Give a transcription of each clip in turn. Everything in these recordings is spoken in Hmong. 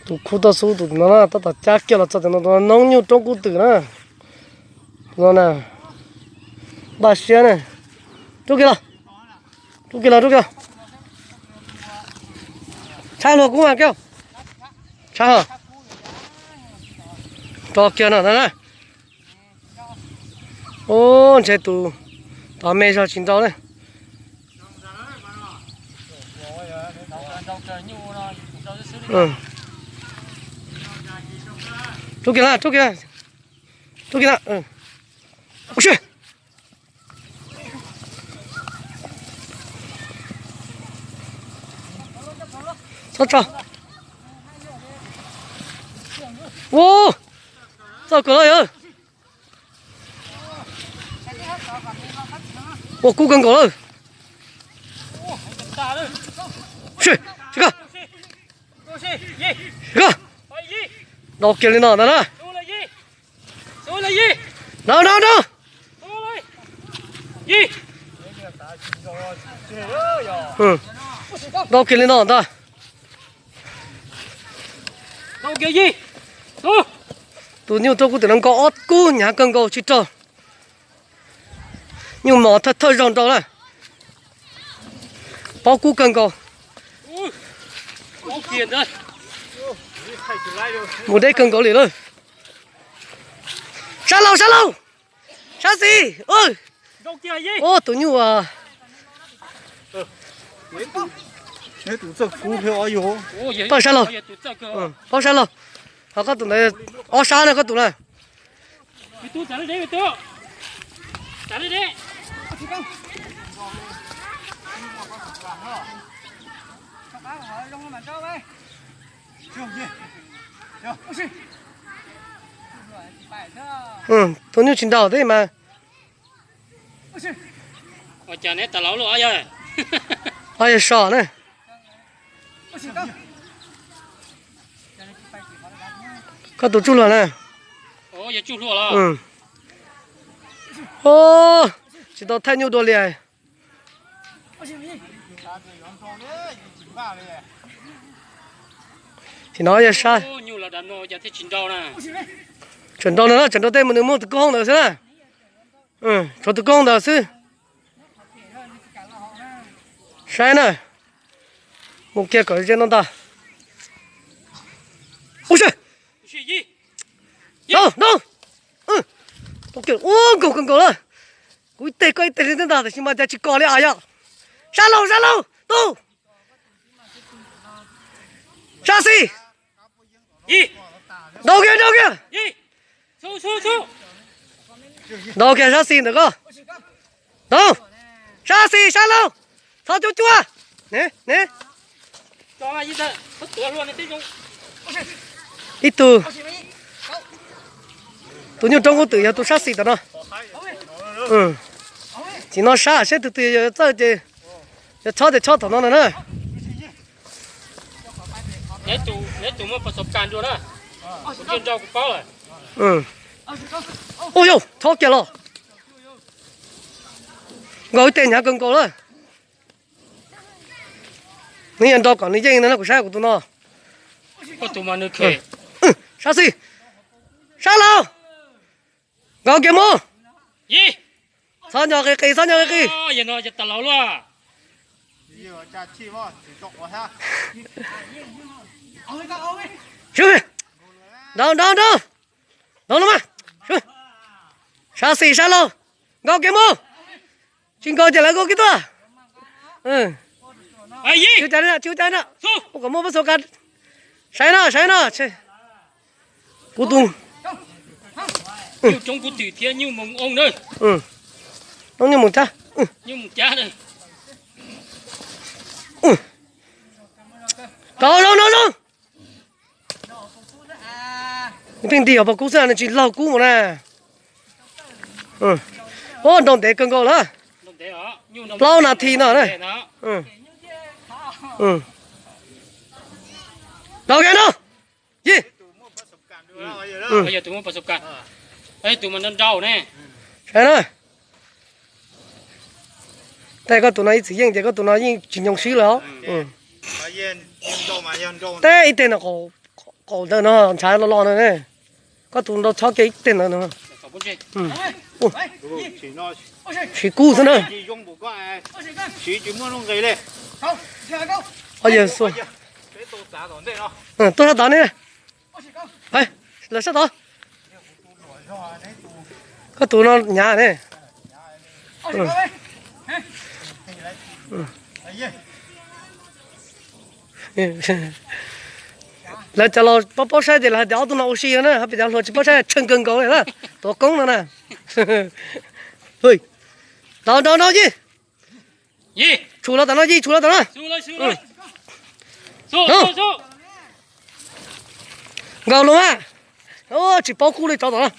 Tus khub toj xub tus no na, tab tom cab kiag los txog tus no, tus no noob nyuj roob kub twm na. Tus no na, npaj siab na. Rub kiag los, rub kiag los, rub kiag los. Tshab hluas kub mas kiag. Tshab ho. Rov kiag no na. Ub, ntshe tus tod me zog tsis nrau na. Rub kiag na, rub kiag, rub kiag na. Ua si. Txhob tso. Ua, txoj kawg los yog. Ua kub kawg nkaus lawm. Si, si koj, si koj. Nrau kiag li no ntag na. Nrau, nrau, nrau. Nrau kiag li no ntag. Tus nyuj roob kub twm no nkaus ob kub hnyav kawg nkaus tsis raug. Nyuj mos thawj thawj zaug nrau na. Paub kub kawg nkaus. Mus deb kawg nkaus li lawm. Sab laug, sab laug, sab xis. Ub, tus nyuj paub sab laug. Paub sab laug. Ho koj tus ntawd ob sab na, koj tus na. Tus nyuj tsis nrau thiab mas. Ua cas neb tas laus luaj yawg? Yog so na. Koj tus tsuj hluas na. Tsis tau thaij nyuj dua li. Sim no yog sab. Tseem nrau no, tseem nrau tej nws muaj tus koob hoob ntawd xwb na. Tshuav tus koob hoob ntawd xwb. Saib na. Mus kiag kom ze no ntag. Ub si. Nrau, nrau. Ua nkaus kawg nkaus lawm. Kuv ib teg koj ib teg li ntag, tab sis mas cas tsis kom li as yom. Sab laug, sab laug, tus. Sab xis. Nrau kiag, nrau kiag. Nrau kiag sab xis ntawm koj. Nrau. Sab xis, sab laug. Txhob cuab cuab. Ne, ne. Ib tug. Tus nyuj roob kub twm yog tus sab xis tom no. Tsis no sab seb tus twg yog txawj ces yog chob ces chob thaum no no na. Ua yog chob kiag los. Nkaus ib teg hnyav kawg nkaus lawm. Nws yog nrau kom nws yeej ntag na, kuv saib kuv tus no. Sab xis, sab laug, nkaus kiag mus. Txhob nyo qis qis, txhob nyo qis qis. Nrau, nrau, nrau. Nrau no mas. Sab xis sab laug, nkaus kiag mus. Tsis nkaus ces lawv nkaus kiag tuaj. Tsis ua cas, tsis ua cas na. Ua kom muaj pab xo ka. Saib no, saib no. Kuv tus noob nyuj mus cab. Rau, rau, rau. Pheej nti os, pog kub xwb nws tsis laug kub mus na. Ua nrau ntev kawg nkaus lawm. Plaub nas this no na. Nrau kiag no. Yi. Saib na. Tej koj tus no ib txwm yeej ces koj tus no yeej tsis nyoo sib lawm os. Tej ib teg no qhov Qaum ntawd no ntshav los los na. Koj tus nrau txhob kiag ib teg ntawd no. Siv kub xwb na. Yawg Xua, tuaj sab tod ne. Lawv sab tod. Koj tus no hnyav ne. Lawv cov los paub paub saib ces lawv hais tias ob tug no ua si na, ho pem cov hluas tsis paub saib tshee kawg nkaus li na, tuav koob no na. Nrau nrau nrau Yij, tshum los tom no Yij, tshum los tom no. Nkaus los mas, tsis paub kub li tsov tom no.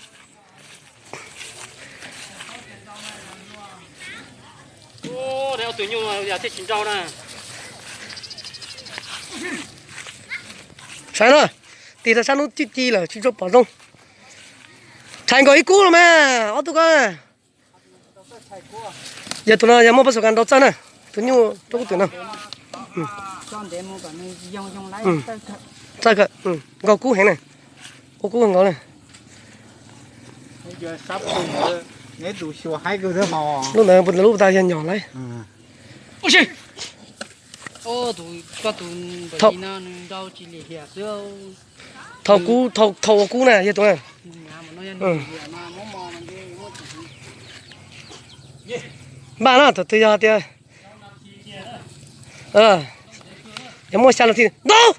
Saib no, tig rau sab hnub ci ci lawm tsis tshua pom zoo. Tshais nkaus ib kub los mas ob tug ko. Yog tus no yog muaj pab xu ka nrau txawj na, tus nyuj rau kub twm no. Txawj kawg, nkaus kub heev na, ua kub nkaus na. Lub ntawd lub tas yog nyom lauj. Thaum kub, thaum ua kub na yog tus na. Npaj na, thaum twg yog tias yog muaj xya nas this ntau.